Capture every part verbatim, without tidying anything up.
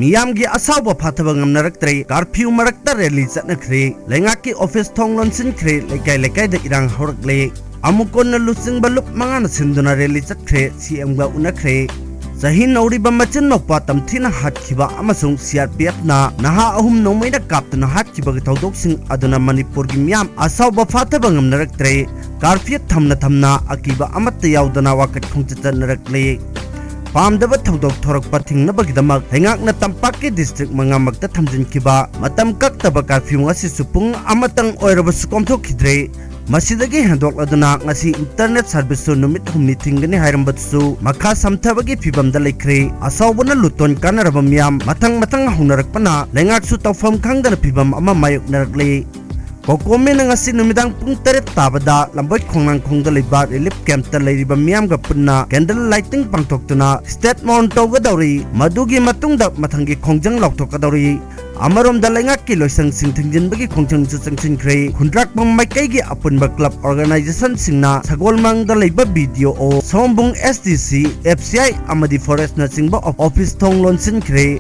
ꯃꯤꯌꯥꯝꯒꯤ ꯑꯁꯥꯎꯕ ꯐꯥꯊꯕ ꯉꯝꯅꯔꯛꯇ꯭ꯔꯦ꯫ ꯀꯥꯔꯐ꯭ꯌꯨ ꯃꯔꯛꯇ ꯔꯦꯂꯤ ꯆꯠꯅꯈ꯭ꯔꯦ꯫ ꯂꯩꯉꯥꯛꯀꯤ ꯑꯣꯐꯤꯁ ꯊꯣꯡ ꯂꯣꯟꯁꯤꯟꯈ꯭ꯔꯦ꯫ ꯂꯩꯀꯥꯏ ꯂꯩꯀꯥꯏꯗ ꯏꯔꯥꯡ ꯍꯧꯔꯛꯂꯦ꯫ ꯑꯃꯨꯛ ꯀꯣꯟꯅ ꯂꯨꯆꯤꯡꯕ ꯂꯨꯞ ꯃꯉꯥꯅ ꯁꯤꯟꯗꯨꯅ ꯔꯦꯂꯤ ꯆꯠꯈ꯭ꯔꯦ꯫ ꯁꯤꯑꯦꯝꯒ ꯎꯅꯈ꯭ꯔꯦ꯫ ꯆꯍꯤ ꯅꯧꯔꯤꯕ ꯃꯆꯤꯟ ꯃꯧꯄ꯭ꯋꯥ ꯇꯝꯊꯤꯅ ꯍꯥꯠꯈꯤꯕ ꯑꯃꯁꯨꯡ ꯁꯤꯑꯥꯔꯄꯤꯑꯦꯐꯅ ꯅꯍꯥ ꯑꯍꯨꯝ ꯅꯣꯡꯃꯩꯅ ꯀꯥꯞꯇꯨꯅ ꯍꯥꯠꯈꯤꯕꯒꯤ ꯊꯧꯗꯣꯛꯁꯤꯡ ꯑꯗꯨꯅ ꯃꯅꯤꯄꯨꯔꯒꯤ ꯃꯤꯌꯥꯝ ꯑꯁꯥꯎꯕ ꯐꯥꯊꯕ ꯉꯝꯅꯔꯛꯇ꯭ꯔꯦ꯫ ꯀꯥꯔꯐ꯭ꯌꯨ ꯊꯝꯅ ꯊꯝꯅ ꯑꯀꯤꯕ ꯑꯃꯠꯇ ꯌꯥꯎꯗꯅ ꯋꯥꯀꯠ ꯈꯣꯡꯆꯠ ꯆꯠꯅꯔꯛꯂꯤ꯫ ꯄꯥꯝꯗꯕ ꯊꯧꯗꯣꯛ ꯊꯣꯔꯛꯄ ꯊꯤꯡꯅꯕꯒꯤꯗꯃꯛ ꯂꯩꯉꯥꯛꯅ ꯇꯝꯄꯥꯛꯀꯤ ꯗꯤꯁꯇ꯭ꯔꯤꯛ ꯃꯉꯥꯃꯛꯇ ꯊꯝꯖꯤꯟꯈꯤꯕ ꯃꯇꯝ ꯀꯛꯇꯕ ꯀꯥꯔꯐ꯭ꯌꯨ ꯉꯁꯤꯁꯨ ꯄꯨꯡ ꯑꯃꯇꯪ ꯑꯣꯏꯔꯕꯁꯨ ꯀꯣꯝꯊꯣꯛꯈꯤꯗ꯭ꯔꯦ꯫ ꯃꯁꯤꯗꯒꯤ ꯍꯦꯟꯗꯣꯛꯂꯗꯨꯅ ꯉꯁꯤ ꯏꯟꯇꯔꯅꯦꯠ ꯁꯥꯔꯚꯤꯁꯁꯨ ꯅꯨꯃꯤꯠ ꯍꯨꯝꯅꯤ ꯊꯤꯡꯒꯅꯤ ꯍꯥꯏꯔꯝꯕꯗꯨꯁꯨ ꯃꯈꯥ ꯁꯝꯊꯕꯒꯤ ꯐꯤꯕꯝꯗ ꯂꯩꯈ꯭ꯔꯦ꯫ ꯑꯁꯥꯎꯕꯅ ꯂꯨꯇꯣꯟ ꯀꯥꯟꯅꯔꯕ ꯃꯤꯌꯥꯝ ꯃꯊꯪ ꯃꯊꯪ ꯍꯧꯅꯔꯛꯄꯅ ꯂꯩꯉꯥꯛꯁꯨ ꯇꯧꯐꯝ ꯈꯪꯗꯅ ꯐꯤꯕꯝ ꯑꯃ ꯃꯥꯌꯣꯛꯅꯔꯛꯂꯦ꯫ ꯀꯣꯀꯣꯃꯤꯅ ꯉꯁꯤ ꯅꯨꯃꯤꯗꯥꯡ ꯄꯨꯡ ꯇꯔꯦꯠ ꯇꯥꯕꯗ ꯂꯝꯕꯣꯏ ꯈꯣꯡꯅꯥꯡꯈꯣꯡꯗ ꯂꯩꯕ ꯔꯤꯂꯤꯐ ꯀꯦꯝꯞꯇ ꯂꯩꯔꯤꯕ ꯃꯤꯌꯥꯝꯒ ꯄꯨꯟꯅ ꯀꯦꯟꯗꯜ ꯂꯥꯏꯇꯤꯡ ꯄꯥꯡꯊꯣꯛꯇꯨꯅ ꯁ꯭ꯇꯦꯠ ꯃꯣꯔꯟ ꯇꯧꯒꯗꯧꯔꯤ꯫ ꯃꯗꯨꯒꯤ ꯃꯇꯨꯡꯗ ꯃꯊꯪꯒꯤ ꯈꯣꯡꯖꯪ ꯂꯥꯎꯊꯣꯛꯀꯗꯧꯔꯤ꯫ ꯑꯃꯔꯣꯝꯗ ꯂꯩꯉꯥꯛꯀꯤ ꯂꯣꯏꯁꯪꯁꯤꯡ ꯊꯤꯡꯖꯤꯟꯕꯒꯤ ꯈꯣꯡꯖꯪꯁꯨ ꯆꯪꯁꯤꯟꯈ꯭ꯔꯦ꯫ ꯈꯨꯟꯗ꯭ꯔꯥꯛꯄꯝ ꯃꯥꯏꯀꯩꯒꯤ ꯑꯄꯨꯟꯕ ꯀ꯭ꯂꯕ ꯑꯣꯔꯒꯅꯥꯏꯖꯦꯁꯟꯁꯤꯡꯅ ꯁꯒꯣꯜꯃꯥꯡꯗ ꯂꯩꯕ ꯕꯤ ꯗꯤ ꯑꯣ, ꯁꯑꯣꯝꯕꯨꯡ ꯑꯦꯁ ꯗꯤ ꯁꯤ, ꯑꯦꯐ ꯁꯤ ꯑꯥꯏ ꯑꯃꯗꯤ ꯐꯣꯔꯦꯁꯅꯆꯤꯡꯕ ꯑꯣꯐꯤꯁ ꯊꯣꯡ ꯂꯣꯟꯁꯤꯟꯈ꯭ꯔꯦ꯫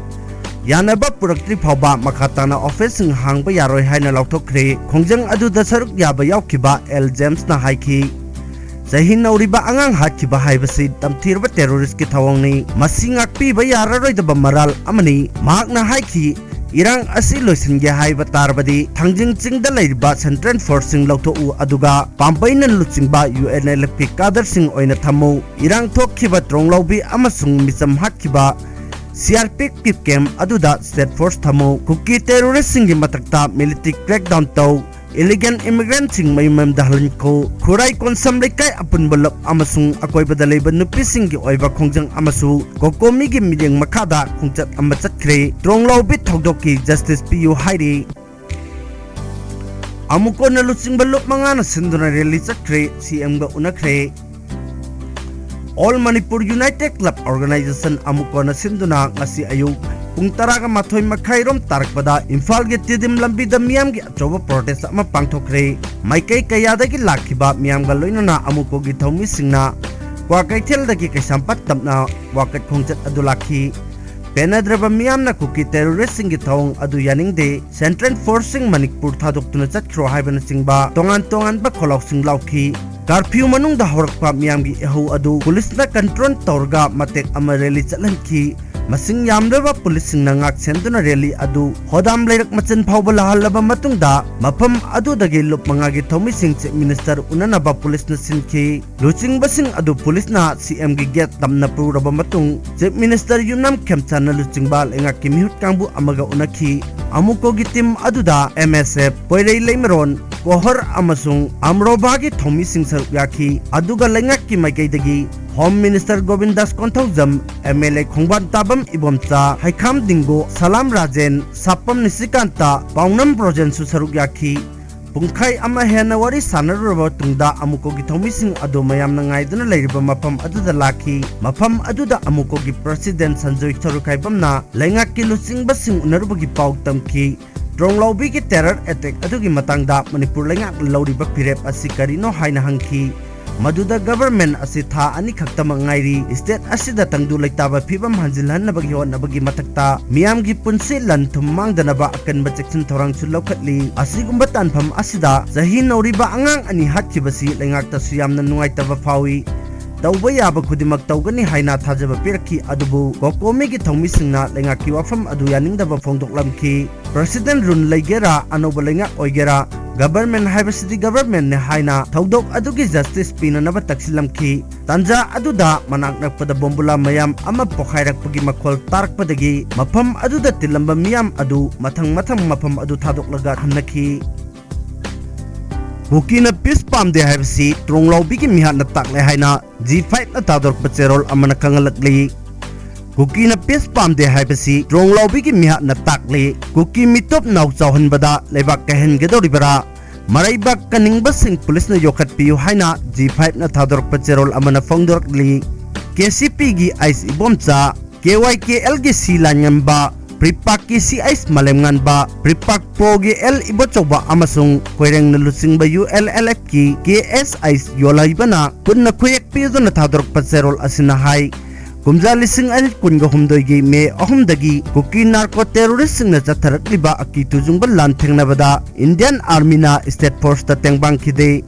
ꯌꯥꯅꯕ ꯄꯨꯔꯛꯇ꯭ꯔꯤ ꯐꯥꯎꯕ ꯃꯈꯥ ꯇꯥꯅ ꯑꯣꯐꯤꯁꯁꯤꯡ ꯍꯥꯡꯕ ꯌꯥꯔꯣꯏ ꯍꯥꯏꯅ ꯂꯥꯎꯊꯣꯛꯈ꯭ꯔꯦ꯫ ꯈꯣꯡꯖꯪ ꯑꯗꯨꯗ ꯁꯔꯨꯛ ꯌꯥꯕ ꯌꯥꯎꯈꯤꯕ ꯑꯦꯜ ꯖꯦꯝꯁꯅ ꯍꯥꯏꯈꯤ, ꯆꯍꯤ ꯅꯧꯔꯤꯕ ꯑꯉꯥꯡ ꯍꯥꯠꯈꯤꯕ ꯍꯥꯏꯕꯁꯤ ꯇꯝꯊꯤꯔꯕ ꯇꯦꯔꯣꯔꯤꯁ꯭ꯠꯀꯤ ꯊꯧꯑꯣꯡꯅꯤ꯫ ꯃꯁꯤ ꯉꯥꯛꯄꯤꯕ ꯌꯥꯔꯔꯣꯏꯗꯕ ꯃꯔꯥꯜ ꯑꯃꯅꯤ꯫ ꯃꯍꯥꯛꯅ ꯍꯥꯏꯈꯤ, ꯏꯔꯥꯡ ꯑꯁꯤ ꯂꯣꯏꯁꯤꯟꯒꯦ ꯍꯥꯏꯕ ꯇꯥꯔꯕꯗꯤ ꯊꯥꯡꯖꯤꯡ ꯆꯤꯡꯗ ꯂꯩꯔꯤꯕ ꯁꯦꯟꯇ꯭ꯔꯦꯜ ꯐꯣꯔꯁꯁꯤꯡ ꯂꯧꯊꯣꯛꯎ, ꯑꯗꯨꯒ ꯄꯥꯝꯕꯩꯅ ꯂꯨꯆꯤꯡꯕ ꯌꯨ ꯑꯦꯟ ꯑꯦꯜ ꯑꯦꯐꯀꯤ ꯀꯥꯗꯔꯁꯤꯡ ꯑꯣꯏꯅ ꯊꯝꯃꯨ꯫ ꯏꯔꯥꯡ ꯊꯣꯛꯈꯤꯕ ꯇ꯭ꯔꯣꯡꯂꯥꯎꯕꯤ ꯑꯃꯁꯨꯡ ꯃꯤꯆꯝ ꯍꯥꯠꯈꯤꯕ ꯁꯤ ꯑꯥꯔ ꯄꯤ ꯑꯦꯐꯀꯤ ꯀꯦꯝꯞ ꯑꯗꯨꯗ ꯁ꯭ꯇꯦꯠ ꯐꯣꯔꯁ ꯊꯝꯃꯨ꯫ ꯀꯨꯀꯤ ꯇꯦꯔꯣꯔꯤꯁ꯭ꯠꯁꯤꯡꯒꯤ ꯃꯊꯛꯇ ꯃꯤꯂꯤꯇꯔꯤ ꯀ꯭ꯔꯦꯛꯗꯥꯎꯟ ꯇꯧ꯫ ꯏꯂꯤꯒꯦꯜ ꯏꯃꯤꯒ꯭ꯔꯦꯟꯠꯁꯤꯡ ꯃꯌꯨꯝ ꯃꯌꯨꯝꯗ ꯍꯜꯍꯟꯈꯣ꯫ ꯈꯨꯔꯥꯏ ꯀꯣꯟꯁꯝ ꯂꯩꯀꯥꯏ ꯑꯄꯨꯟꯕ ꯂꯨꯞ ꯑꯃꯁꯨꯡ ꯑꯀꯣꯏꯕꯗ ꯂꯩꯕ ꯅꯨꯄꯤꯁꯤꯡꯒꯤ ꯑꯣꯏꯕ ꯈꯣꯡꯖꯪ ꯑꯃꯁꯨ ꯀꯣꯀꯣꯃꯤꯒꯤ ꯃꯤꯠꯌꯦꯡ ꯃꯈꯥꯗ ꯈꯣꯡꯆꯠ ꯑꯃ ꯆꯠꯈ꯭ꯔꯦ꯫ ꯇ꯭ꯔꯣꯡꯂꯥꯎꯕꯤ ꯊꯧꯗꯣꯛꯀꯤ ꯖꯁꯇꯤꯁ ꯄꯤꯌꯨ ꯍꯥꯏꯔꯤ꯫ ꯑꯃꯨꯛ ꯀꯣꯟꯅ ꯂꯨꯆꯤꯡꯕ ꯂꯨꯞ ꯃꯉꯥꯅ ꯁꯤꯟꯗꯨꯅ ꯔꯦꯂꯤ ꯆꯠꯈ꯭ꯔꯦ꯫ ꯁꯤ ꯑꯦꯝꯒ ꯎꯅꯈ꯭ꯔꯦ꯫ All Manipur united club organisation ꯑꯃꯨꯛ ꯀꯣꯟꯅ ꯁꯤꯟꯗꯨꯅ ꯉꯁꯤ ꯑꯌꯨꯛ ꯄꯨꯡ ꯇꯔꯥꯒ ꯃꯥꯊꯣꯏ ꯃꯈꯥꯏꯔꯣꯝ ꯇꯥꯔꯛꯄꯗ ꯏꯝꯐꯥꯜꯒꯤ ꯇꯤꯗꯤꯝ ꯂꯝꯕꯤꯗ ꯃꯤꯌꯥꯝꯒꯤ ꯑꯆꯧꯕ ꯄ꯭ꯔꯣꯇꯦꯁ ꯑꯃ ꯄꯥꯡꯊꯣꯛꯈ꯭ꯔꯦ꯫ ꯃꯥꯏꯀꯩ ꯀꯌꯥꯗꯒꯤ ꯂꯥꯛꯈꯤꯕ ꯃꯤꯌꯥꯝꯒ ꯂꯣꯏꯅꯅ ꯑꯃꯨꯛꯀꯣꯒꯤ ꯊꯧꯃꯤꯁꯤꯡꯅ ꯀ꯭ꯋꯥꯀꯩꯊꯦꯜꯗꯒꯤ ꯀꯩꯁꯥꯝꯄꯥꯠ ꯇꯝꯅ ꯋꯥꯀꯠ ꯈꯣꯡꯆꯠ ꯑꯗꯨ ꯂꯥꯛꯈꯤ꯫ ꯄꯦꯟꯅꯗ꯭ꯔꯕ ꯃꯤꯌꯥꯝꯅ ꯀꯨꯀꯤ terroristꯁꯤꯡꯒꯤ ꯊꯧꯑꯣꯡ ꯑꯗꯨ ꯌꯥꯅꯤꯡꯗꯦ, central forceꯁꯤꯡ ꯃꯅꯤꯄꯨꯔ ꯊꯥꯗꯣꯛꯇꯨꯅ ꯆꯠꯈ꯭ꯔꯣ ꯍꯥꯏꯕꯅꯆꯤꯡꯕ ꯇꯣꯉꯥꯟ ꯇꯣꯉꯥꯟꯕ ꯈꯣꯜꯂꯥꯎꯁꯤꯡ ꯂꯥꯎꯈꯤ꯫ Curfew ꯃꯅꯨꯡꯗ ꯍꯧꯔꯛꯄ ꯃꯤꯌꯥꯝꯒꯤ ꯏꯍꯧ ꯑꯗꯨ ꯄꯨꯂꯤꯁꯅ control ꯇꯧꯔꯒ ꯃꯇꯦꯛ ꯑꯃ rally ꯆꯠꯍꯟꯈꯤ꯫ ꯃꯁꯤꯡ ꯌꯥꯝꯂꯕ ꯄꯨꯂꯤꯁꯁꯤꯡꯅ ꯉꯥꯛ ꯁꯦꯟꯗꯨꯅ rally ꯑꯗꯨ ꯍꯣꯗꯥꯝ ꯂꯩꯔꯛ ꯃꯆꯤꯟ ꯐꯥꯎꯕ ꯂꯥꯍꯜꯂꯕ ꯃꯇꯨꯡꯗ, ꯃꯐꯝ ꯑꯗꯨꯗꯒꯤ ꯂꯨꯞ ꯃꯉꯥꯒꯤ ꯊꯧꯃꯤꯁꯤꯡ Chief Minister ꯎꯅꯅꯕ ꯄꯨꯂꯤꯁꯅ ꯁꯤꯟꯈꯤ꯫ ꯂꯨꯆꯤꯡꯕꯁꯤꯡ ꯑꯗꯨ ꯄꯨꯂꯤꯁꯅ CMꯒꯤ gate ꯇꯝꯅ ꯄꯨꯔꯕ ꯃꯇꯨꯡ, Chief Minister ꯌꯨꯝꯅꯥꯝ ꯈꯦꯝꯆꯥꯟꯅ ꯂꯨꯆꯤꯡꯕ ꯂꯩꯉꯥꯛꯀꯤ ꯃꯤꯍꯨꯠ ꯀꯥꯡꯕꯨ ꯑꯃꯒ ꯎꯅꯈꯤ꯫ ꯑꯃꯨꯀꯣꯒꯤ team ꯑꯗꯨꯗ MSF, ꯀꯣꯏꯔꯩ ꯂꯩꯃꯔꯣꯟ, ꯀꯣꯍꯔ ꯑꯃꯁꯨꯡ ꯑꯝꯔꯣꯕꯥꯒꯤ ꯊꯧꯃꯤꯁꯤꯡ ꯁꯔꯨꯛ ꯌꯥꯈꯤ꯫ ꯑꯗꯨꯒ ꯂꯩꯉꯥꯛꯀꯤ ꯃꯥꯏꯀꯩꯗꯒꯤ Home Minister ꯒꯣꯕꯤꯟꯗꯥꯁ Konthoujam, MLA ꯈꯣꯡꯕꯥꯟ ꯇꯥꯕꯝ Ibomcha, ꯍꯩꯈꯥꯝ ꯗꯤꯡꯒꯣ, ꯁꯂꯥꯝ ꯔꯥꯖꯦꯟ, ꯁꯥꯄꯝ ꯅꯤꯁꯤꯀꯥꯟꯇ, ꯄꯥꯎꯅꯝ ꯕ꯭ꯔꯣꯖꯦꯟꯁꯨ ꯁꯔꯨꯛ ꯌꯥꯈꯤ꯫ ꯄꯨꯡꯈꯥꯏ ꯑꯃ ꯍꯦꯟꯅ ꯋꯥꯔꯤ ꯁꯥꯟꯅꯔꯨꯔꯕ ꯃꯇꯨꯡꯗ ꯑꯃꯨꯀꯣꯒꯤ ꯊꯧꯃꯤꯁꯤꯡ ꯑꯗꯨ ꯃꯌꯥꯝꯅ ꯉꯥꯏꯗꯨꯅ ꯂꯩꯔꯤꯕ ꯃꯐꯝ ꯑꯗꯨꯗ ꯂꯥꯛꯈꯤ꯫ ꯃꯐꯝ ꯑꯗꯨꯗ ꯑꯃꯨꯀꯣꯒꯤ President ꯁꯟꯖꯣꯏ ꯁꯔꯨꯈꯥꯏꯕꯝꯅ ꯂꯩꯉꯥꯛꯀꯤ ꯂꯨꯆꯤꯡꯕꯁꯤꯡ ꯎꯅꯔꯨꯕꯒꯤ ꯄꯥꯎ ꯇꯝꯈꯤ꯫ ꯇ꯭ꯔꯣꯡꯂꯥꯎꯕꯤꯒꯤ terror attack ꯑꯗꯨꯒꯤ ꯃꯇꯥꯡꯗ ꯃꯅꯤꯄꯨꯔ ꯂꯩꯉꯥꯛꯅ ꯂꯧꯔꯤꯕ ꯐꯤꯔꯦꯞ ꯑꯁꯤ ꯀꯔꯤꯅꯣ ꯍꯥꯏꯅ ꯍꯪꯈꯤ꯫ ꯃꯗꯨꯗ government ꯑꯁꯤ ꯊꯥ ꯑꯅꯤ ꯈꯛꯇꯃꯛ ꯉꯥꯏꯔꯤ, state ꯑꯁꯤꯗ ꯇꯪꯗꯨ ꯂꯩꯇꯥꯕ ꯐꯤꯕꯝ ꯍꯟꯖꯤꯜꯍꯟꯅꯕꯒꯤ ꯍꯣꯠꯅꯕꯒꯤ ꯃꯊꯛꯇ ꯃꯤꯌꯥꯝꯒꯤ ꯄꯨꯟꯁꯤ ꯂꯟ ꯊꯨꯝ ꯃꯥꯡꯗꯅꯕ ꯑꯀꯟꯕ ꯆꯦꯛꯁꯤꯟ ꯊꯧꯔꯥꯡꯁꯨ ꯂꯧꯈꯠꯂꯤ꯫ ꯑꯁꯤꯒꯨꯝꯕ ꯇꯥꯟꯐꯝ ꯑꯁꯤꯗ ꯆꯍꯤ ꯅꯧꯔꯤꯕ ꯑꯉꯥꯡ ꯑꯅꯤ ꯍꯥꯠꯈꯤꯕꯁꯤ ꯂꯩꯉꯥꯛꯇꯁꯨ ꯌꯥꯝꯅ ꯅꯨꯡꯉꯥꯏꯇꯕ ꯐꯥꯎꯏ꯫ ꯇꯧꯕ ꯌꯥꯕ ꯈꯨꯗꯤꯡꯃꯛ ꯇꯧꯒꯅꯤ ꯍꯥꯏꯅ ꯊꯥꯖꯕ ꯄꯤꯔꯛꯈꯤ꯫ ꯑꯗꯨꯕꯨ ꯀꯣꯀꯣꯃꯤꯒꯤ ꯊꯧꯃꯤꯁꯤꯡꯅ ꯂꯩꯉꯥꯛꯀꯤ ꯋꯥꯐꯝ ꯑꯗꯨ ꯌꯥꯅꯤꯡꯗꯕ ꯐꯣꯡꯗꯣꯛꯂꯝꯈꯤ꯫ President rule ꯂꯩꯒꯦꯔꯥ, ꯑꯅꯧꯕ ꯂꯩꯉꯥꯛ ꯑꯣꯏꯒꯦꯔꯥ, government ꯍꯥꯏꯕꯁꯤꯗꯤ governmentꯅꯦ ꯍꯥꯏꯅ ꯊꯧꯗꯣꯛ ꯑꯗꯨꯒꯤ justice ꯄꯤꯅꯅꯕ ꯇꯛꯁꯤꯜꯂꯝꯈꯤ꯫ ꯇꯥꯟꯖꯥ ꯑꯗꯨꯗ ꯃꯅꯥꯛ ꯅꯛꯄꯗ ꯕꯣꯝꯕꯨꯂꯥ ꯃꯌꯥꯝ ꯑꯃ ꯄꯣꯈꯥꯏꯔꯛꯄꯒꯤ ꯃꯈꯣꯜ ꯇꯥꯔꯛꯄꯗꯒꯤ ꯃꯐꯝ ꯑꯗꯨꯗ ꯇꯤꯜꯂꯝꯕ ꯃꯤꯌꯥꯝ ꯑꯗꯨ ꯃꯊꯪ ꯃꯊꯪ ꯃꯐꯝ ꯑꯗꯨ ꯊꯥꯗꯣꯛꯂꯒ ꯍꯟꯅꯈꯤ꯫ ꯀꯨꯀꯤꯅ peace ꯄꯥꯝꯗꯦ ꯍꯥꯏꯕꯁꯤ ꯇ꯭ꯔꯣꯡꯂꯥꯎꯕꯤꯒꯤ ꯃꯤꯍꯥꯠꯅ ꯇꯥꯛꯂꯦ ꯍꯥꯏꯅ Zee fiveꯅ ꯊꯥꯗꯣꯔꯛꯄ ꯆꯦꯔꯣꯜ ꯑꯃꯅ ꯈꯪꯍꯜꯂꯛꯂꯤ꯫ ꯀꯨꯀꯤꯅ peace ꯄꯥꯝꯗꯦ ꯍꯥꯏꯕꯁꯤ ꯇ꯭ꯔꯣꯡꯂꯥꯎꯕꯤꯒꯤ ꯃꯤꯍꯥꯠꯅ ꯇꯥꯛꯂꯤ꯫ ꯀꯨꯀꯤ ꯃꯤꯇꯣꯞ ꯅꯥꯎ ꯆꯥꯎꯍꯟꯕꯗ ꯂꯩꯕꯥꯛ ꯀꯥꯏꯍꯟꯒꯗꯧꯔꯤꯕꯔꯥ? ꯃꯔꯩꯕꯥꯛ ꯀꯟꯅꯤꯡꯕꯁꯤꯡ ꯄꯨꯂꯤꯁꯅ ꯌꯣꯛꯈꯠꯄꯤꯌꯨ ꯍꯥꯏꯅ Zee fiveꯅ ꯊꯥꯗꯣꯔꯛꯄ ꯆꯦꯔꯣꯜ ꯑꯃꯅ ꯐꯣꯡꯗꯣꯔꯛꯂꯤ꯫ KCPꯒꯤ ꯑꯩꯆ ꯏꯕꯣꯝꯆꯥ, KYKLꯒꯤ ꯁꯤ ꯂꯥꯟꯉꯝꯕ, ꯄ꯭ꯔꯤꯄꯥꯛꯀꯤ ꯁꯤ ꯑꯩꯆ ꯃꯥꯂꯦꯝꯉꯥꯟꯕ, ꯄ꯭ꯔꯤꯄꯥꯛ ꯄ꯭ꯔꯣꯒꯤ ꯑꯦꯜ ꯏꯕꯣꯆꯧꯕ ꯑꯃꯁꯨꯡ ꯈꯣꯏꯔꯦꯡꯅ ꯂꯨꯆꯤꯡꯕ ULLFꯀꯤ KSI ꯌꯣꯜꯍꯩꯕꯅ ꯄꯨꯟꯅ ꯈꯨꯌꯦꯛ ꯄꯤꯗꯨꯅ ꯊꯥꯗꯣꯔꯛꯄ ꯆꯦꯔꯣꯜ ꯑꯁꯤꯅ ꯍꯥꯏ, ꯀꯨꯝꯖꯥ ꯂꯤꯁꯤꯡ ꯑꯅꯤ ꯀꯨꯟꯒ ꯍꯨꯝꯗꯣꯏꯒꯤ ꯃꯦ ꯑꯍꯨꯝꯗꯒꯤ ꯀꯨꯀꯤ ꯅꯥꯔꯀꯣ ꯇꯦꯔꯣꯔꯤꯁꯁꯤꯡꯅ ꯆꯠꯊꯔꯛꯂꯤꯕ ꯑꯀꯤ ꯇꯨꯖꯨꯡꯕ ꯂꯥꯟ ꯊꯦꯡꯅꯕꯗ ꯏꯟꯗꯤꯌꯥꯟ ꯑꯥꯔꯃꯤꯅ ꯁ꯭ꯇꯦꯠ ꯐꯣꯔꯁꯇ ꯇꯦꯡꯕꯥꯡꯈꯤꯗꯦ꯫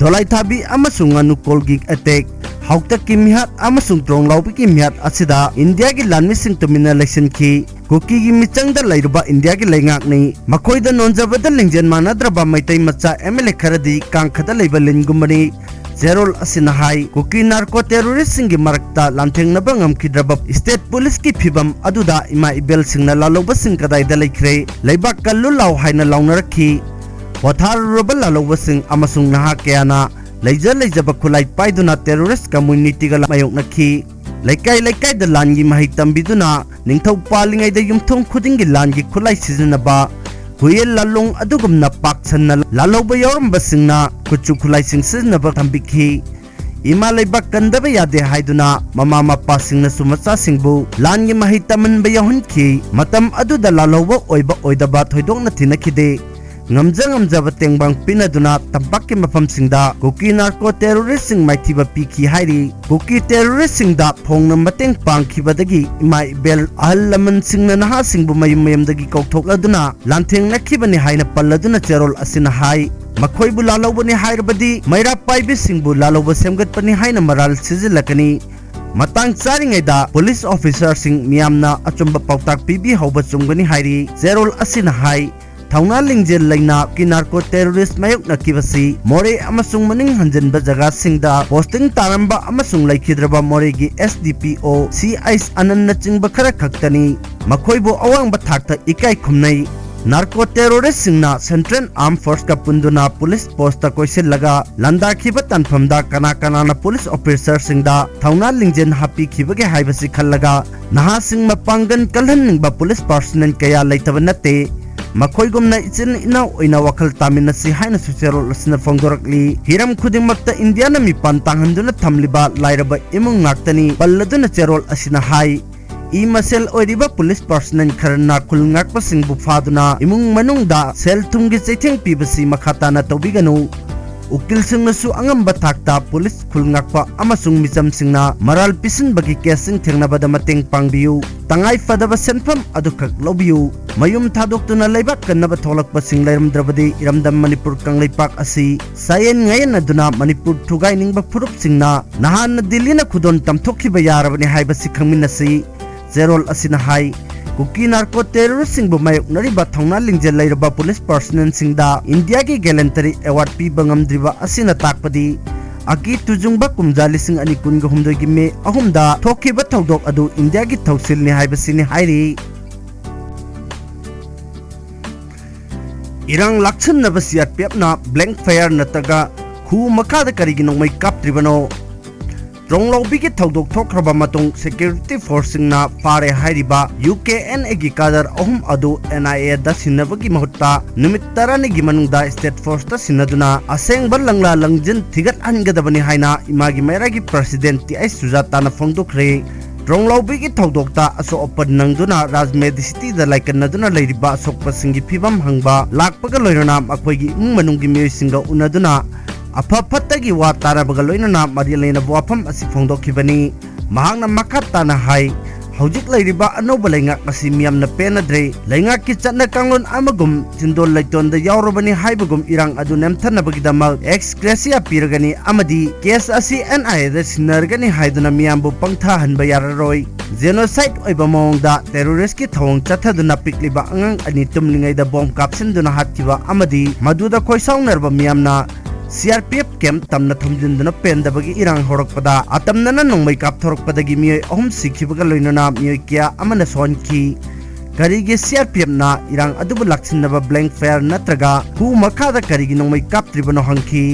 ꯗꯣꯂꯥꯏꯊꯥꯕꯤ ꯑꯃꯁꯨꯡ ꯉꯥꯅꯨꯀꯣꯜꯒꯤ ꯑꯦꯇꯦꯛ, ꯍꯥꯎꯇꯛꯀꯤ ꯃꯤꯍꯥꯠ ꯑꯃꯁꯨꯡ ꯇ꯭ꯔꯣꯡꯂꯥꯎꯕꯤꯒꯤ ꯃꯤꯍꯥꯠ ꯑꯁꯤꯗ ꯏꯟꯗꯤꯌꯥꯒꯤ ꯂꯥꯟꯃꯤꯁꯤꯡ ꯇꯨꯃꯤꯟꯅ ꯂꯩꯁꯤꯟꯈꯤ꯫ ꯀꯨꯀꯤꯒꯤ ꯃꯤꯆꯪꯗ ꯂꯩꯔꯨꯕ ꯏꯟꯗꯤꯌꯥꯒꯤ ꯂꯩꯉꯥꯛꯅꯤ꯫ ꯃꯈꯣꯏꯗ ꯅꯣꯟꯖꯕꯗ ꯂꯤꯡꯖꯦꯜ ꯃꯥꯟꯅꯗ꯭ꯔꯕ ꯃꯩꯇꯩ ꯃꯆꯥ ꯑꯦꯝ ꯑꯦꯜ ꯑꯦ ꯈꯔꯗꯤ ꯀꯥꯡꯈꯗ ꯂꯩꯕ ꯂꯤꯟꯒꯨꯝꯕꯅꯤ꯫ ꯆꯦꯔꯣꯜ ꯑꯁꯤꯅ ꯍꯥꯏ, ꯀꯨꯀꯤ ꯅꯥꯔꯀꯣ ꯇꯦꯔꯣꯔꯤꯁꯁꯤꯡꯒꯤ ꯃꯔꯛꯇ ꯂꯥꯟꯊꯦꯡꯅꯕ ꯉꯝꯈꯤꯗ꯭ꯔꯕ ꯁ꯭ꯇꯦꯠ ꯄꯨꯂꯤꯁꯀꯤ ꯐꯤꯕꯝ ꯑꯗꯨꯗ ꯏꯃꯥ ꯏꯕꯦꯜꯁꯤꯡꯅ ꯂꯥꯜꯍꯧꯕꯁꯤꯡ ꯀꯗꯥꯏꯗ ꯂꯩꯈ꯭ꯔꯦ? ꯂꯩꯕꯥꯛ ꯀꯜꯂꯨ ꯂꯥꯎ ꯍꯥꯏꯅ ꯂꯥꯎꯅꯔꯛꯈꯤ꯫ ꯄꯣꯊꯥꯔꯨꯔꯕ ꯂꯥꯜꯍꯧꯕꯁꯤꯡ ꯑꯃꯁꯨꯡ ꯅꯍꯥ ꯀꯌꯥꯅ ꯂꯩꯖ ꯂꯩꯖꯕ ꯈꯨꯠꯂꯥꯏ ꯄꯥꯏꯗꯨꯅ ꯇꯦꯔꯣꯔꯤꯁ ꯀꯝꯃ꯭ꯌꯨꯅꯤꯇꯤꯒ ꯃꯥꯌꯣꯛꯅꯈꯤ꯫ ꯂꯩꯀꯥꯏ ꯂꯩꯀꯥꯏꯗ ꯂꯥꯟꯒꯤ ꯃꯍꯩ ꯇꯝꯕꯤꯗꯨꯅ ꯅꯤꯡꯊꯧ ꯄꯥꯜꯂꯤꯉꯩꯗ ꯌꯨꯝꯊꯣꯡ ꯈꯨꯗꯤꯡꯒꯤ ꯂꯥꯟꯒꯤ ꯈꯨꯠꯂꯥꯏ ꯁꯤꯖꯤꯟꯅꯕ, ꯍꯨꯏꯌꯦꯟ ꯂꯥꯂꯣꯡ ꯑꯗꯨꯒꯨꯝꯅ ꯄꯥꯛ ꯁꯟꯅ ꯂꯥꯜꯍꯧꯕ ꯌꯥꯎꯔꯝꯕꯁꯤꯡꯅ ꯀꯨꯠꯁꯨ ꯈꯨꯠꯂꯥꯏꯁꯤꯡ ꯁꯤꯖꯤꯟꯅꯕ ꯇꯝꯕꯤꯈꯤ꯫ ꯏꯃꯥ ꯂꯩꯕꯥꯛ ꯀꯟꯗꯕ ꯌꯥꯗꯦ ꯍꯥꯏꯗꯨꯅ ꯃꯃꯥ ꯃꯄꯥꯁꯤꯡꯅꯁꯨ ꯃꯆꯥꯁꯤꯡꯕꯨ ꯂꯥꯟꯒꯤ ꯃꯍꯩ ꯇꯝꯍꯟꯕ ꯌꯥꯎꯍꯟꯈꯤ꯫ ꯃꯇꯝ ꯑꯗꯨꯗ ꯂꯥꯜꯍꯧꯕ ꯑꯣꯏꯕ ꯑꯣꯏꯗꯕ ꯊꯣꯏꯗꯣꯛꯅ ꯊꯤꯅꯈꯤꯗꯦ꯫ ꯉꯝꯖ ꯉꯝꯖꯕ ꯇꯦꯡꯕꯥꯡ ꯄꯤꯅꯗꯨꯅ ꯇꯝꯄꯥꯛꯀꯤ ꯃꯐꯝꯁꯤꯡꯗ ꯀꯨꯀꯤ ꯅꯥꯔꯀꯣ ꯇꯦꯔꯣꯔꯤꯁꯁꯤꯡ ꯃꯥꯏꯊꯤꯕ ꯄꯤꯈꯤ ꯍꯥꯏꯔꯤ꯫ ꯀꯨꯀꯤ ꯇꯦꯔꯣꯔꯤꯁꯁꯤꯡꯗ ꯐꯣꯡꯅ ꯃꯇꯦꯡ ꯄꯥꯡꯈꯤꯕꯗꯒꯤ ꯏꯃꯥ ꯏꯕꯦꯜ, ꯑꯍꯜ ꯂꯃꯟꯁꯤꯡꯅ ꯅꯍꯥꯁꯤꯡꯕꯨ ꯃꯌꯨꯝ ꯃꯌꯨꯝꯗꯒꯤ ꯀꯧꯊꯣꯛꯂꯗꯨꯅ ꯂꯥꯟꯊꯦꯡꯅꯈꯤꯕꯅꯤ ꯍꯥꯏꯅ ꯄꯜꯂꯗꯨꯅ ꯆꯦꯔꯣꯜ ꯑꯁꯤꯅ ꯍꯥꯏ꯫ ꯃꯈꯣꯏꯕꯨ ꯂꯥꯜꯍꯧꯕꯅꯤ ꯍꯥꯏꯔꯕꯗꯤ ꯃꯩꯔꯥ ꯄꯥꯏꯕꯤꯁꯤꯡꯕꯨ ꯂꯥꯜꯍꯧꯕ ꯁꯦꯝꯒꯠꯄꯅꯤ ꯍꯥꯏꯅ ꯃꯔꯥꯜ ꯁꯤꯖꯤꯜꯂꯛꯀꯅꯤ꯫ ꯃꯇꯥꯡ ꯆꯥꯔꯤꯉꯩꯗ ꯄꯨꯂꯤꯁ ꯑꯣꯐꯤꯁꯥꯔꯁꯤꯡ ꯃꯤꯌꯥꯝꯅ ꯑꯆꯨꯝꯕ ꯄꯥꯎꯇꯥꯛ ꯄꯤꯕꯤꯍꯧꯕ ꯆꯨꯝꯒꯅꯤ ꯍꯥꯏꯔꯤ꯫ ꯆꯦꯔꯣꯜ ꯑꯁꯤꯅ ꯍꯥꯏ, ꯊꯧꯅꯥ ꯂꯤꯡꯖꯦꯜ ꯂꯩꯅ ꯀꯤ ꯅꯥꯔꯀꯣ ꯇꯦꯔꯣꯔꯤꯁ ꯃꯥꯌꯣꯛꯅꯈꯤꯕꯁꯤ ꯃꯣꯔꯦ ꯑꯃꯁꯨꯡ ꯃꯅꯤꯡ ꯍꯟꯖꯤꯟꯕ ꯖꯒꯥꯁꯤꯡꯗ ꯄꯣꯁꯇꯤꯡ ꯇꯥꯔꯝꯕ ꯑꯃꯁꯨꯡ ꯂꯩꯈꯤꯗ꯭ꯔꯕ ꯃꯣꯔꯦꯒꯤ ꯑꯦꯁ ꯗꯤ ꯄꯤ ꯑꯣ ꯁꯤ ꯑꯩꯆ ꯑꯅꯟꯅꯆꯤꯡꯕ ꯈꯔ ꯈꯛꯇꯅꯤ꯫ ꯃꯈꯣꯏꯕꯨ ꯑꯋꯥꯡꯕ ꯊꯥꯛꯇ ꯏꯀꯥꯏ ꯈꯨꯝꯅꯩ꯫ ꯅꯥꯔꯀꯣ ꯇꯦꯔꯣꯔꯤꯁꯁꯤꯡꯅ ꯁꯦꯟꯇ꯭ꯔꯦꯜ ꯑꯥꯔꯝ ꯐꯣꯔꯁꯀ ꯄꯨꯟꯗꯨꯅ ꯄꯨꯂꯤꯁ ꯄꯣꯁꯇ ꯀꯣꯏꯁꯤꯜꯂꯒ ꯂꯥꯟꯗꯥꯈꯤꯕ ꯇꯥꯟꯐꯝꯗ ꯀꯅꯥ ꯀꯅꯥꯅ ꯄꯨꯂꯤꯁ ꯑꯣꯐꯤꯁꯥꯔꯁꯤꯡꯗ ꯊꯧꯅꯥ ꯂꯤꯡꯖꯦꯜ ꯍꯥꯞꯄꯤꯈꯤꯕꯒꯦ ꯍꯥꯏꯕꯁꯤ ꯈꯜꯂꯒ ꯅꯍꯥꯁꯤꯡ ꯃꯄꯥꯡꯒꯜ ꯀꯜꯍꯟꯅꯤꯡꯕ ꯄꯨꯂꯤꯁ ꯄꯥꯔꯁꯣꯅꯦꯜ ꯀꯌꯥ ꯂꯩꯇꯕ ꯅꯠꯇꯦ꯫ ꯃꯈꯣꯏꯒꯨꯝꯅ ꯏꯆꯤꯟ ꯏꯅꯥꯎ ꯑꯣꯏꯅ ꯋꯥꯈꯜ ꯇꯥꯃꯤꯟꯅꯁꯤ ꯍꯥꯏꯅꯁꯨ ꯆꯦꯔꯣꯜ ꯑꯁꯤꯅ ꯐꯣꯡꯗꯣꯔꯛꯂꯤ꯫ ꯍꯤꯔꯝ ꯈꯨꯗꯤꯡꯃꯛꯇ ꯏꯟꯗꯤꯌꯥꯅ ꯃꯤꯄꯥꯟ ꯇꯥꯡꯍꯟꯗꯨꯅ ꯊꯝꯂꯤꯕ ꯂꯥꯏꯔꯕ ꯏꯃꯨꯡ ꯉꯥꯛꯇꯅꯤ ꯄꯜꯂꯗꯨꯅ ꯆꯦꯔꯣꯜ ꯑꯁꯤꯅ ꯍꯥꯏ꯫ ꯏ ꯃꯁꯦꯜ ꯑꯣꯏꯔꯤꯕ ꯄꯨꯂꯤꯁ ꯄꯥꯔꯁꯣꯅꯦꯜ ꯈꯔꯅ ꯈꯨꯜ ꯉꯥꯛꯄꯁꯤꯡꯕꯨ ꯐꯥꯗꯨꯅ ꯏꯃꯨꯡ ꯃꯅꯨꯡꯗ ꯁꯦꯜ ꯊꯨꯝꯒꯤ ꯆꯩꯊꯦꯡ ꯄꯤꯕꯁꯤ ꯃꯈꯥ ꯇꯥꯅ ꯇꯧꯕꯤꯒꯅꯨ꯫ ꯎꯀꯤꯜꯁꯤꯡꯅꯁꯨ ꯑꯉꯝꯕ ꯊꯥꯛꯇ ꯄꯨꯂꯤꯁ, ꯈꯨꯜ ꯉꯥꯛꯄ ꯑꯃꯁꯨꯡ ꯃꯤꯆꯝꯁꯤꯡꯅ ꯃꯔꯥꯜ ꯄꯤꯁꯤꯟꯕꯒꯤ ꯀꯦꯁꯁꯤꯡ ꯊꯦꯡꯅꯕꯗ ꯃꯇꯦꯡ ꯄꯥꯡꯕꯤꯌꯨ꯫ ꯇꯉꯥꯏ ꯐꯗꯕ ꯁꯦꯟꯐꯝ ꯑꯗꯨꯈꯛ ꯂꯧꯕꯤꯌꯨ꯫ ꯃꯌꯨꯝ ꯊꯥꯗꯣꯛꯇꯨꯅ ꯂꯩꯕꯥꯛ ꯀꯟꯅꯕ ꯊꯣꯛꯂꯛꯄꯁꯤꯡ ꯂꯩꯔꯝꯗ꯭ꯔꯕꯗꯤ ꯏꯔꯝꯗꯝ ꯃꯅꯤꯄꯨꯔ ꯀꯪꯂꯩꯄꯥꯛ ꯑꯁꯤ ꯆꯥꯌꯦꯟ ꯉꯥꯌꯦꯟꯅꯗꯨꯅ ꯃꯅꯤꯄꯨꯔ ꯊꯨꯒꯥꯏꯅꯤꯡꯕ ꯐꯨꯔꯨꯞꯁꯤꯡꯅ ꯅꯍꯥꯟꯅ ꯗꯤꯜꯂꯤꯅ ꯈꯨꯗꯣꯜ ꯇꯝꯊꯣꯛꯈꯤꯕ ꯌꯥꯔꯕꯅꯤ ꯍꯥꯏꯕꯁꯤ ꯈꯪꯃꯤꯟꯅꯁꯤ꯫ ꯆꯦꯔꯣꯜ ꯑꯁꯤꯅ ꯍꯥꯏ, ꯀꯨꯀꯤ ꯅꯥꯔꯀꯣ ꯇꯦꯔꯣꯔꯤꯁꯁꯤꯡꯕꯨ ꯃꯥꯌꯣꯛꯅꯔꯤꯕ ꯊꯧꯅꯥ ꯂꯤꯡꯖꯦꯜ ꯂꯩꯔꯕ ꯄꯨꯂꯤꯁ ꯄꯔꯁꯅꯦꯜꯁꯤꯡꯗ ꯏꯟꯗꯤꯌꯥꯒꯤ ꯒꯦꯂꯦꯟꯇꯔꯤ ꯑꯦꯋꯥꯔꯗ ꯄꯤꯕ ꯉꯝꯗ꯭ꯔꯤꯕ ꯑꯁꯤꯅ ꯇꯥꯛꯄꯗꯤ ꯑꯀꯤ ꯇꯨꯖꯨꯡꯕ ꯀꯨꯝꯖꯥ ꯂꯤꯁꯤꯡ ꯑꯅꯤ ꯀꯨꯟꯒ ꯍꯨꯝꯗꯣꯏꯒꯤ ꯃꯦ ꯑꯍꯨꯝꯗ ꯊꯣꯛꯈꯤꯕ ꯊꯧꯗꯣꯛ ꯑꯗꯨ ꯏꯟꯗꯤꯌꯥꯒꯤ ꯊꯧꯁꯤꯜꯅꯤ ꯍꯥꯏꯕꯁꯤꯅꯤ ꯍꯥꯏꯔꯤ꯫ ꯏꯔꯥꯡ ꯂꯥꯛꯁꯤꯟꯅꯕ ꯁꯤ ꯑꯥꯔ ꯄꯤ ꯑꯦꯐꯅ ꯕ꯭ꯂꯦꯡ ꯐꯥꯌꯔ ꯅꯠꯇ꯭ꯔꯒ ꯈꯨ ꯃꯈꯥꯗ ꯀꯔꯤꯒꯤ ꯅꯣꯡꯃꯩ ꯀꯥꯞꯇ꯭ꯔꯤꯕꯅꯣ? ꯇ꯭ꯔꯣꯡꯂꯥꯎꯕꯤꯒꯤ ꯊꯧꯗꯣꯛ ꯊꯣꯛꯈ꯭ꯔꯕ ꯃꯇꯨꯡ ꯁꯦꯀ꯭ꯌꯨꯔꯤꯇꯤ ꯐꯣꯔꯁꯁꯤꯡꯅ ꯐꯥꯔꯦ ꯍꯥꯏꯔꯤꯕ ꯌꯨ ꯀꯦ ꯑꯦꯟ ꯑꯦꯒꯤ ꯀꯥꯗꯔ ꯑꯍꯨꯝ ꯑꯗꯨ ꯑꯦꯟ ꯑꯥꯏ ꯑꯦꯗ ꯁꯤꯟꯅꯕꯒꯤ ꯃꯍꯨꯠꯇ ꯅꯨꯃꯤꯠ ꯇꯔꯥꯅꯤꯒꯤ ꯃꯅꯨꯡꯗ ꯁ꯭ꯇꯦꯠ ꯐꯣꯔꯁꯇ ꯁꯤꯟꯅꯗꯨꯅ ꯑꯁꯦꯡꯕ ꯂꯪꯂꯥ ꯂꯪꯖꯤꯟ ꯊꯤꯒꯠꯍꯟꯒꯗꯕꯅꯤ ꯍꯥꯏꯅ ꯏꯃꯥꯒꯤ ꯃꯩꯔꯥꯒꯤ ꯄ꯭ꯔꯁꯤꯗꯦꯟ ꯇꯤ ꯑꯩꯆ ꯁꯨꯖꯥꯇꯥꯅ ꯐꯣꯡꯗꯣꯛꯈ꯭ꯔꯦ꯫ ꯇ꯭ꯔꯣꯡꯂꯥꯎꯕꯤꯒꯤ ꯊꯧꯗꯣꯛꯇ ꯑꯁꯣꯛ ꯑꯄꯟ ꯅꯪꯗꯨꯅ ꯔꯥꯖꯃꯦꯗꯤ ꯁꯤꯇꯤꯗ ꯂꯥꯏꯀꯠꯅꯗꯨꯅ ꯂꯩꯔꯤꯕ ꯑꯁꯣꯛꯄꯁꯤꯡꯒꯤ ꯐꯤꯕꯝ ꯍꯪꯕ ꯂꯥꯛꯄꯒ ꯂꯣꯏꯅꯅ ꯃꯈꯣꯏꯒꯤ ꯏꯃꯨꯡ ꯃꯅꯨꯡꯒꯤ ꯃꯤꯑꯣꯏꯁꯤꯡꯒ ꯎꯅꯗꯨꯅ ꯑꯐ ꯐꯠꯇꯒꯤ ꯋꯥ ꯇꯥꯅꯕꯒ ꯂꯣꯏꯅꯅ ꯃꯔꯤ ꯂꯩꯅꯕ ꯋꯥꯐꯝ ꯑꯁꯤ ꯐꯣꯡꯗꯣꯛꯈꯤꯕꯅꯤ꯫ ꯃꯍꯥꯛꯅ ꯃꯈꯥ ꯇꯥꯅ ꯍꯥꯏ, ꯍꯧꯖꯤꯛ ꯂꯩꯔꯤꯕ ꯑꯅꯧꯕ ꯂꯩꯉꯥꯛ ꯑꯁꯤ ꯃꯤꯌꯥꯝꯅ ꯄꯦꯟꯅꯗ꯭ꯔꯦ꯫ ꯂꯩꯉꯥꯛꯀꯤ ꯆꯠꯅ ꯀꯥꯡꯂꯣꯟ ꯑꯃꯒꯨꯝ ꯆꯤꯟꯗꯣꯜ ꯂꯩꯇꯣꯟꯗ ꯌꯥꯎꯔꯕꯅꯤ ꯍꯥꯏꯕꯒꯨꯝ ꯏꯔꯥꯡ ꯑꯗꯨ ꯅꯦꯝꯊꯅꯕꯒꯤꯗꯃꯛ ꯑꯦꯛꯁ ꯒ꯭ꯔꯦꯁꯤꯌꯥ ꯄꯤꯔꯒꯅꯤ ꯑꯃꯗꯤ ꯀꯦꯁ ꯑꯁꯤ ꯑꯦꯟ ꯑꯥꯏ ꯑꯦꯗ ꯁꯤꯟꯅꯔꯒꯅꯤ ꯍꯥꯏꯗꯨꯅ ꯃꯤꯌꯥꯝꯕꯨ ꯄꯪꯊꯍꯟꯕ ꯌꯥꯔꯔꯣꯏ꯫ ꯖꯦꯅꯣꯁꯥꯏꯗ ꯑꯣꯏꯕ ꯃꯑꯣꯡꯗ ꯇꯦꯔꯣꯔꯤꯁꯀꯤ ꯊꯧꯑꯣꯡ ꯆꯠꯊꯗꯨꯅ ꯄꯤꯛꯂꯤꯕ ꯑꯉꯥꯡ ꯑꯅꯤ ꯇꯨꯝꯂꯤꯉꯩꯗ ꯕꯣꯝ ꯀꯥꯞꯁꯤꯟꯗꯨꯅ ꯍꯥꯠꯈꯤꯕ ꯑꯃꯗꯤ ꯃꯗꯨꯗ ꯈꯣꯏꯁꯥꯎꯅꯔꯕ ꯃꯤꯌꯥꯝꯅ C R P F camp ꯇꯝꯅ ꯊꯣꯝꯖꯤꯟꯗꯨꯅ ꯄꯦꯟꯗꯕꯒꯤ ꯏꯔꯥꯡ ꯍꯧꯔꯛꯄꯗ ꯑꯇꯝꯅꯅ ꯅꯣꯡꯃꯩ ꯀꯥꯞꯊꯣꯔꯛꯄꯗꯒꯤ ꯃꯤꯑꯣꯏ ꯑꯍꯨꯝ ꯁꯤꯈꯤꯕꯒ ꯂꯣꯏꯅꯅ ꯃꯤꯑꯣꯏ ꯀꯌꯥ ꯑꯃꯅ ꯁꯣꯛꯍꯟꯈꯤ꯫ ꯀꯔꯤꯒꯤ ꯁꯤ ꯑꯥꯔ ꯄꯤ ꯑꯦꯐꯅ ꯏꯔꯥꯡ ꯑꯗꯨꯕꯨ ꯂꯥꯛꯁꯤꯟꯅꯕ ꯕ꯭ꯂꯦꯡ ꯐꯥꯌꯔ ꯅꯠꯇ꯭ꯔꯒ ꯈꯨ ꯃꯈꯥꯗ ꯀꯔꯤꯒꯤ ꯅꯣꯡꯃꯩ ꯀꯥꯞꯇ꯭ꯔꯤꯕꯅꯣ ꯍꯪꯈꯤ꯫